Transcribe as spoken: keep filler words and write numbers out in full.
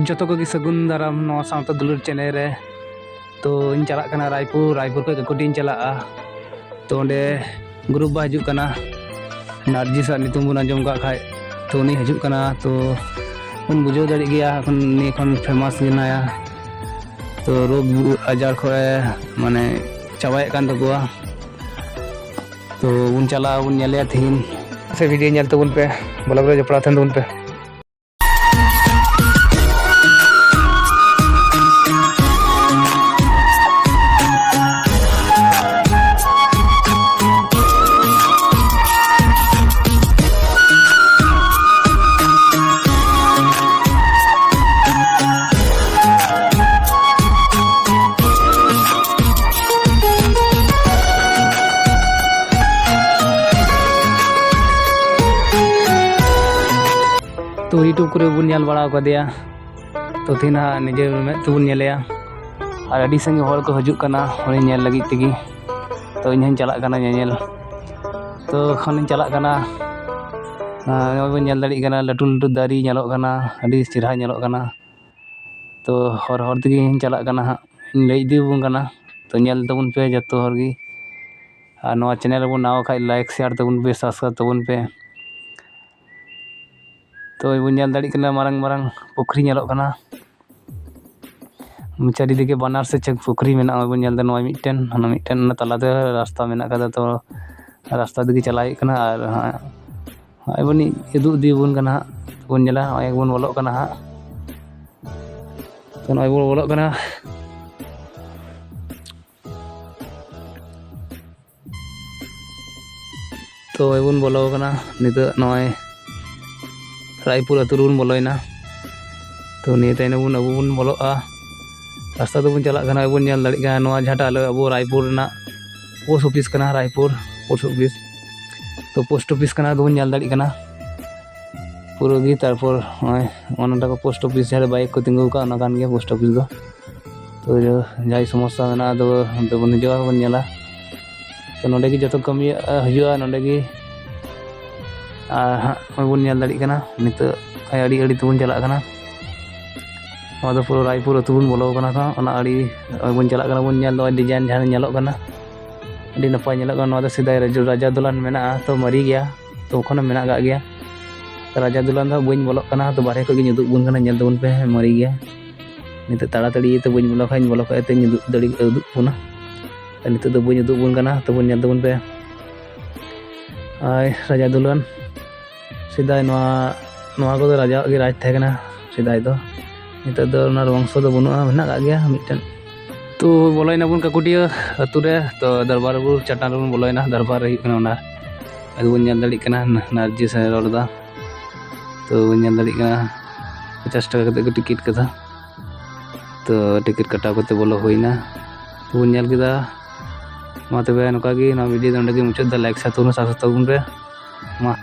ᱡᱚᱛᱚ ᱠᱚᱜᱮ ᱥᱟᱹᱜᱩᱱ ᱫᱟᱨᱟᱢ ᱱᱚᱣᱟ ᱥᱟᱶᱛᱟ ᱫᱩᱞᱟᱹᱲ ᱪᱮᱱᱮᱞ ᱨᱮ᱾ ᱛᱚ, ᱤᱧ ᱪᱟᱞᱟᱜ ᱠᱟᱱᱟ ᱨᱟᱭᱯᱩᱨ, ᱨᱟᱭᱯᱩᱨ ᱠᱷᱚᱱ ᱜᱟᱹᱠᱩᱴᱤᱧ ᱪᱟᱞᱟᱜᱼᱟ᱾ ᱛᱚ, ᱚᱸᱰᱮ ᱜᱨᱩᱯ ᱵᱟ ᱦᱤᱡᱩᱜ ᱠᱟᱱᱟ, ᱱᱟᱨᱡᱤᱥ ᱟᱜ ᱧᱩᱛᱩᱢ ᱵᱚᱱ ᱟᱸᱡᱚᱢ ᱠᱟᱜ ᱠᱷᱟᱡ᱾ ᱛᱚ, ᱩᱱᱤ ᱦᱤᱡᱩᱜ ᱠᱟᱱᱟ, ᱛᱚ ᱵᱚᱱ ᱵᱩᱡᱷᱟᱹᱣ ᱫᱟᱲᱮᱜ ᱜᱮᱭᱟ ᱮᱠᱷᱚᱱ ᱩᱱᱤ ᱮᱠᱷᱚᱱ ᱯᱷᱮᱢᱟᱥ ᱜᱮ ᱢᱮᱱᱟᱭᱟ᱾ ᱛᱚ, ᱨᱳᱜᱽ ᱟᱡᱟᱨ ᱠᱷᱚᱡ ᱮ ᱢᱟᱱᱮ ᱪᱟᱵᱟᱭᱮᱫ ᱠᱟᱱ ᱛᱟᱠᱚᱣᱟ᱾ ᱛᱚ, ᱵᱚᱱ ᱪᱟᱞᱟᱜᱼᱟ, ᱵᱚᱱ ᱧᱮᱞᱮᱭᱟ ᱛᱤᱦᱤᱧ᱾ ᱥᱮ ᱵᱷᱤᱰᱤᱭᱳ ᱧᱮᱞ ᱛᱟᱵᱚᱱ ᱯᱮ, ᱵᱞᱚᱜ ᱨᱮ ᱡᱚᱯᱲᱟᱣ ᱛᱟᱦᱮᱱ ᱛᱟᱵᱚᱱ ᱯᱮ᱾ ᱛᱚ, YouTube ᱠᱚᱨᱮ ᱵᱚᱱ ᱧᱮᱞ ᱵᱟᱲᱟ ᱟᱠᱟᱫᱮᱭᱟ᱾ ᱛᱚ, ᱛᱮᱦᱮᱧ ᱦᱟᱸᱜ ᱱᱤᱡᱮ ᱢᱮᱫ ᱛᱮᱵᱚᱱ ᱧᱮᱞᱮᱭᱟ᱾ ᱟᱨ ᱟᱹᱰᱤ ᱥᱟᱸᱜᱮ ᱦᱚᱲ ᱠᱚ ᱦᱤᱡᱩᱜ ᱠᱟᱱᱟ ᱩᱱᱤ ᱧᱮᱞ ᱞᱟᱹᱜᱤᱫ ᱛᱮᱜᱮ᱾ ᱛᱚ, ᱤᱧ ᱦᱚᱸᱧ ᱪᱟᱞᱟᱜ ᱠᱟᱱᱟ ᱧᱮᱧᱮᱞ᱾ ᱛᱚ, ᱮᱠᱷᱚᱱᱤᱧ ᱪᱟᱞᱟᱜ ᱠᱟᱱᱟ᱾ ᱟᱨ ᱱᱚᱜᱼᱚᱭ ᱵᱚᱱ ᱧᱮᱞ ᱫᱟᱲᱮᱭᱟᱜ ᱠᱟᱱᱟ, ᱞᱟᱹᱴᱩ ᱞᱟᱹᱴᱩ ᱫᱟᱨᱮ ᱧᱮᱞᱚᱜ ᱠᱟᱱᱟ, ᱟᱹᱰᱤ ᱪᱮᱦᱨᱟ ᱧᱮᱞᱚᱜ ᱠᱟᱱᱟ᱾ ᱛᱚ, ᱦᱚᱨ ᱦᱚᱨ ᱛᱮᱜᱮᱧ ᱪᱟᱞᱟᱜ ᱠᱟᱱᱟ ᱦᱟᱸᱜ, ᱤᱧ ᱞᱟᱹᱭ ᱤᱫᱤ ᱟᱵᱚᱱ ᱠᱟᱱᱟ᱾ ᱛᱚ, ᱧᱮᱞ ᱛᱟᱵᱚᱱ ᱯᱮ ᱡᱚᱛᱚ ᱦᱚᱲ ᱜᱮ᱾ ᱟᱨ ᱱᱚᱣᱟ ᱪᱮᱱᱮᱞ ᱨᱮᱵᱚᱱ ᱱᱟᱣᱟ ᱠᱷᱟᱡ, ᱞᱟᱭᱤᱠ, ᱥᱮᱭᱟᱨ ᱛᱟᱵᱚᱱ ᱯᱮ, ᱥᱟᱵᱥᱠᱨᱟᱭᱤᱵ ᱛᱟᱵᱚᱱ ᱯᱮ᱾ ᱛᱚ, ᱵᱚᱱ ᱧᱮᱞ ᱫᱟᱲᱮᱭᱟᱜ ᱠᱟᱱᱟ, ᱢᱟᱨᱟᱝ ᱢᱟᱨᱟᱝ ᱯᱩᱠᱷᱨᱤ ᱧᱮᱞᱚᱜ ᱠᱟᱱᱟ᱾ ᱪᱟᱨᱤᱫᱤᱠᱮ ᱵᱟᱱᱟᱨ ᱥᱮᱫ ᱪᱮᱫ ᱯᱩᱠᱷᱨᱤ ᱢᱮᱱᱟᱜᱼᱟ, ᱵᱚᱱ ᱧᱮᱞ ᱮᱫᱟ᱾ ᱱᱚᱣᱟ ᱢᱤᱫᱴᱮᱱ, ᱦᱟᱱᱟ ᱢᱤᱫᱴᱮᱱ, ᱚᱱᱟ ᱛᱟᱞᱟᱛᱮ ᱨᱟᱥᱛᱟ ᱢᱮᱱᱟᱜ ᱠᱟᱫᱟ᱾ ᱛᱚ, ᱨᱟᱥᱛᱟ ᱛᱮᱜᱮ ᱪᱟᱞᱟᱣ ᱦᱩᱭᱩᱜ ᱠᱟᱱᱟ᱾ ᱟᱨ ᱦᱟᱸᱜ ᱱᱚᱜᱼᱚᱭ ᱵᱚᱱ ᱩᱫᱩᱜ ᱤᱫᱤᱭᱟᱵᱚᱱ ᱠᱟᱱᱟ ᱦᱟᱸᱜ, ᱵᱚᱱ ᱧᱮᱞᱟ᱾ ᱱᱚᱜᱼᱚᱭ ᱵᱚᱱ ᱵᱚᱞᱚᱜ ᱠᱟᱱᱟ ᱦᱟᱸᱜ᱾ ᱛᱚ, ᱱᱚᱜᱼᱚᱭ ᱵᱚᱱ ᱵᱚᱞᱚᱜ ᱠᱟᱱᱟ᱾ ᱛᱚ, ᱱᱚᱜᱼᱚᱭ ᱵᱚᱱ ᱵᱚᱞᱚ ᱟᱠᱟᱱᱟ ᱱᱤᱛᱚᱜ᱾ ᱱᱚᱜᱼᱚᱭ ᱨᱟᱭᱯᱩᱨ ᱟᱹᱛᱩ ᱨᱮᱵᱚᱱ ᱵᱚᱞᱚᱭᱮᱱᱟ᱾ ᱛᱚ, ᱱᱤᱭᱟᱹ ᱛᱟᱭᱱᱚᱢ ᱵᱚᱱ, ᱟᱵᱚ ᱵᱚᱱ ᱵᱚᱞᱚᱜᱼᱟ᱾ ᱨᱟᱥᱛᱟ ᱛᱮᱵᱚᱱ ᱪᱟᱞᱟᱜ ᱠᱟᱱᱟ, ᱵᱚᱱ ᱧᱮᱞ ᱫᱟᱲᱮᱭᱟᱜ ᱠᱟᱱᱟ, ᱱᱚᱣᱟ ᱡᱟᱦᱟᱸᱴᱟᱜ ᱟᱞᱮ, ᱟᱵᱚ ᱨᱟᱭᱯᱩᱨ ᱨᱮᱱᱟᱜ ᱯᱳᱥᱴ ᱚᱯᱷᱤᱥ ᱠᱟᱱᱟ, ᱨᱟᱭᱯᱩᱨ ᱯᱳᱥᱴ ᱚᱯᱷᱤᱥ᱾ ᱛᱚ, ᱯᱳᱥᱴ ᱚᱯᱷᱤᱥ ᱠᱟᱱᱟ, ᱟᱫᱚ ᱵᱚᱱ ᱧᱮᱞ ᱫᱟᱲᱮᱭᱟᱜ ᱠᱟᱱᱟ ᱯᱩᱨᱟᱹ ᱜᱮ᱾ ᱛᱟᱨᱯᱚᱨ ᱱᱚᱜᱼᱚᱭ ᱚᱱᱟᱴᱟᱜ ᱠᱚ ᱯᱳᱥᱴ ᱚᱯᱷᱤᱥ, ᱡᱟᱦᱟᱸ ᱨᱮ ᱵᱟᱭᱤᱠ ᱠᱚ ᱛᱤᱸᱜᱩ ᱟᱠᱟᱫ, ᱚᱱᱟ ᱠᱟᱱ ᱜᱮᱭᱟ ᱯᱳᱥᱴ ᱚᱯᱷᱤᱥ ᱫᱚ᱾ ᱛᱚ, ᱡᱟᱦᱟᱸᱭ ᱥᱚᱢᱚᱥᱥᱟ ᱢᱮᱱᱟᱜᱼᱟ, ᱟᱫᱚ ᱚᱱᱛᱮ ᱵᱚᱱ ᱦᱤᱡᱩᱜᱼᱟ, ᱵᱚᱱ ᱧᱮᱞᱟ᱾ ᱛᱚ, ᱱᱚᱸᱰᱮ ᱜᱮ ᱡᱚᱛᱚ ᱠᱟᱹᱢᱤ ᱦᱩᱭᱩᱜᱼᱟ, ᱱᱚᱸᱰᱮ ᱜᱮ᱾ ᱟᱨ ᱦᱟᱸᱜ ᱱᱚᱜᱼᱚᱭ ᱵᱚᱱ ᱧᱮᱞ ᱫᱟᱲᱮᱭᱟᱜ ᱠᱟᱱᱟ, ᱱᱤᱛᱚᱜ ᱟᱹᱰᱤ ᱟᱹᱰᱤ ᱛᱮᱵᱚᱱ ᱪᱟᱞᱟᱜ ᱠᱟᱱᱟ᱾ ᱱᱚᱣᱟ ᱫᱚ ᱯᱩᱨᱟᱹ ᱨᱟᱭᱯᱩᱨ ᱟᱹᱛᱩ ᱵᱚᱱ ᱵᱚᱞᱚ ᱠᱟᱱᱟ᱾ ᱛᱚ ᱚᱱᱟ ᱟᱹᱰᱤ ᱱᱚᱜᱼᱚᱭ ᱵᱚᱱ ᱪᱟᱞᱟᱜ ᱠᱟᱱᱟ, ᱵᱚᱱ ᱧᱮᱞ ᱫᱚ ᱰᱤᱡᱟᱭᱤᱱ ᱡᱟᱦᱟᱸ ᱧᱮᱞᱚᱜ ᱠᱟᱱᱟ, ᱟᱹᱰᱤ ᱱᱟᱯᱟᱭ ᱧᱮᱞᱚᱜ ᱠᱟᱱᱟ᱾ ᱱᱚᱣᱟ ᱫᱚ ᱥᱮᱫᱟᱭ ᱨᱟᱡᱟ ᱨᱟᱡᱟ ᱫᱚᱞᱟᱱ ᱢᱮᱱᱟᱜᱼᱟ, ᱛᱚ ᱢᱟᱨᱮ ᱜᱮᱭᱟ, ᱛᱚ ᱮᱠᱷᱚᱱᱳ ᱢᱮᱱᱟᱜ ᱠᱟᱜ ᱜᱮᱭᱟ᱾ ᱨᱟᱡᱟ ᱫᱚᱞᱟᱱ ᱫᱚ ᱵᱟᱹᱧ ᱵᱚᱞᱚᱜ ᱠᱟᱱᱟ, ᱛᱚ ᱵᱟᱨᱦᱮ ᱠᱷᱚᱡ ᱜᱤᱧ ᱩᱫᱩᱜ ᱵᱚᱱ ᱠᱟᱱᱟ, ᱧᱮᱞ ᱛᱟᱵᱚᱱ ᱯᱮ, ᱢᱟᱨᱮ ᱜᱮᱭᱟ᱾ ᱱᱤᱛᱚᱜ ᱛᱟᱲᱟᱛᱟᱲᱤ ᱤᱭᱟᱹᱛᱮ ᱵᱟᱹᱧ ᱵᱚᱞᱚ ᱠᱷᱟᱡ ᱤᱧ ᱵᱚᱞᱚ ᱠᱚᱜᱼᱟ, ᱛᱚᱧ ᱩᱫᱩᱜ ᱫᱟᱲᱮ ᱩᱫᱩᱜ ᱵᱚᱱᱟ᱾ ᱛᱚ ᱱᱤᱛᱚᱜ ᱫᱚ ᱵᱟᱹᱧ ᱩᱫᱩᱜ ᱵᱚᱱ ᱠᱟᱱᱟ, ᱛᱚᱵᱚᱱ ᱧᱮᱞ ᱛᱟᱵᱚᱱ ᱯᱮ᱾ ᱟᱭ ᱨᱟᱡᱟ ᱫᱚᱞᱟᱱ, ᱥᱮᱫᱟᱭ ᱱᱚᱣᱟ ᱱᱚᱣᱟ ᱠᱚᱫᱚ ᱨᱟᱡᱟᱣᱟᱜ ᱜᱮ ᱨᱟᱡᱽ ᱛᱟᱦᱮᱸ ᱠᱟᱱᱟ ᱥᱮᱫᱟᱭ ᱫᱚ᱾ ᱱᱤᱛᱚᱜ ᱫᱚ ᱚᱱᱟ ᱵᱚᱝᱥᱚ ᱫᱚ ᱵᱟᱹᱱᱩᱜᱼᱟ, ᱢᱮᱱᱟᱜ ᱠᱟᱜ ᱜᱮᱭᱟ ᱢᱤᱫᱴᱮᱱ᱾ ᱛᱚ ᱵᱚᱞᱚᱭᱮᱱᱟ ᱵᱚᱱ ᱠᱟᱠᱩᱴᱤᱭᱟᱹ ᱟᱹᱛᱩ ᱨᱮ, ᱛᱚ ᱫᱚᱨᱵᱟᱨ ᱵᱩᱨᱩ ᱪᱟᱴᱟᱱ ᱨᱮᱵᱚᱱ ᱵᱚᱞᱚᱭᱮᱱᱟ᱾ ᱫᱚᱨᱵᱟᱨ ᱨᱮ ᱦᱩᱭᱩᱜ ᱠᱟᱱᱟ ᱚᱱᱟ, ᱟᱫᱚ ᱵᱚᱱ ᱧᱮᱞ ᱫᱟᱲᱮᱭᱟᱜ ᱠᱟᱱᱟ ᱱᱟᱨᱡᱤᱥ ᱮ ᱨᱚᱲ ᱮᱫᱟ᱾ ᱛᱚ ᱵᱚᱱ ᱧᱮᱞ ᱫᱟᱲᱮᱭᱟᱜ ᱠᱟᱱᱟ ᱯᱚᱪᱟᱥ ᱴᱟᱠᱟ ᱠᱟᱛᱮ ᱠᱚ ᱴᱤᱠᱤᱴ ᱠᱟᱫᱟ᱾ ᱛᱚ ᱴᱤᱠᱤᱴ ᱠᱟᱴᱟᱣ ᱠᱟᱛᱮ ᱵᱚᱞᱚ ᱦᱩᱭᱱᱟ᱾ ᱛᱚ ᱵᱚᱱ ᱧᱮᱞ ᱠᱮᱫᱟ᱾ ᱢᱟ ᱛᱚᱵᱮ ᱱᱚᱝᱠᱟ ᱜᱮ ᱱᱚᱣᱟ ᱵᱷᱤᱰᱤᱭᱳ ᱫᱚ ᱱᱚᱸᱰᱮ ᱜᱮ ᱢᱩᱪᱟᱹᱫ ᱫᱟ᱾ ᱞᱟᱭᱤᱠ ᱥᱟᱛᱟᱣ ᱥᱟᱛᱟᱣ ᱛᱟᱵᱚᱱ ᱯᱮ᱾ ᱢᱟ᱾